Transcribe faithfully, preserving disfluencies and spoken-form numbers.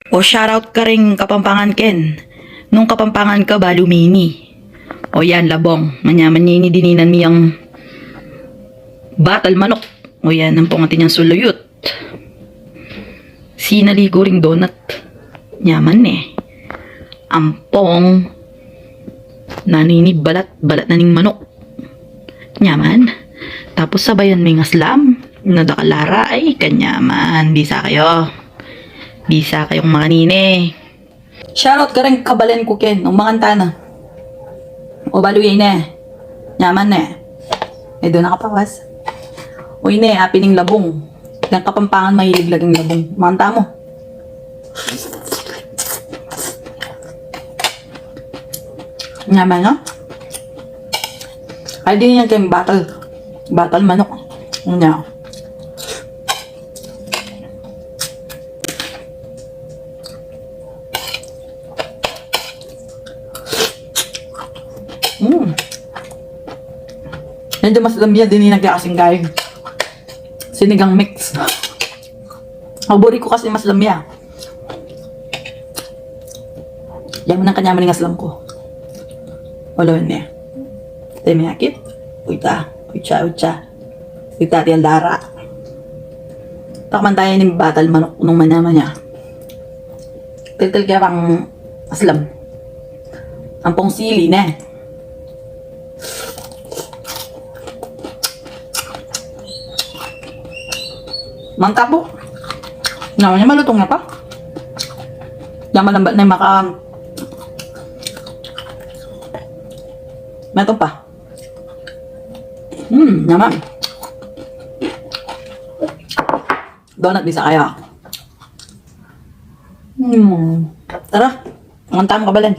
O, shoutout karing Kapampangan ken. Nung Kapampangan ka, balu mi ini. O yan, labong. Manyaman ini, dininan mi yang batal manok. O yan, ampong atin yang suluyut. Sinaligo ring donut. Nyaman ne. Ampong nanu ini, balat, balat na ning manok. Nyaman. Tapos sabayan me ing aslam na dakal a ra. Ay, kanyaman. Bisa kayu. Bisa kayung makanini. Shoutout karing kabalen ku ken, o, manganta na. O, balu ye ne. Nyaman ne. E, dona ka pa, was. O, ine, apin ing labong. Yang Kapampangan mahilig laging labong. Manganta mu. Nyaman, no? Ay, di yan keng batal. Batal manok. Nya. Mm. Medyo mas lamia din yung nagkakasing kain. Sinigang mix. Paborito ko kasi mas lamia. Yan mo nang kanyaman ing aslam ku. Wala ne. Te, miyakit. Uy, ta. Uy, cha, uy, cha. Uy, ta, tial dara. Takman taya ning batal manok nung manyaman ya. Tiltil kaya pang aslam. Ampong sili ne. Mantap, bu. Nyaman ne, malutong ne pa. Nyaman, lambat ne, maka, metung pa. Hmm, nyaman. Donut, bisa kaya. Hmm. Tara, mangan tamu, kabalen.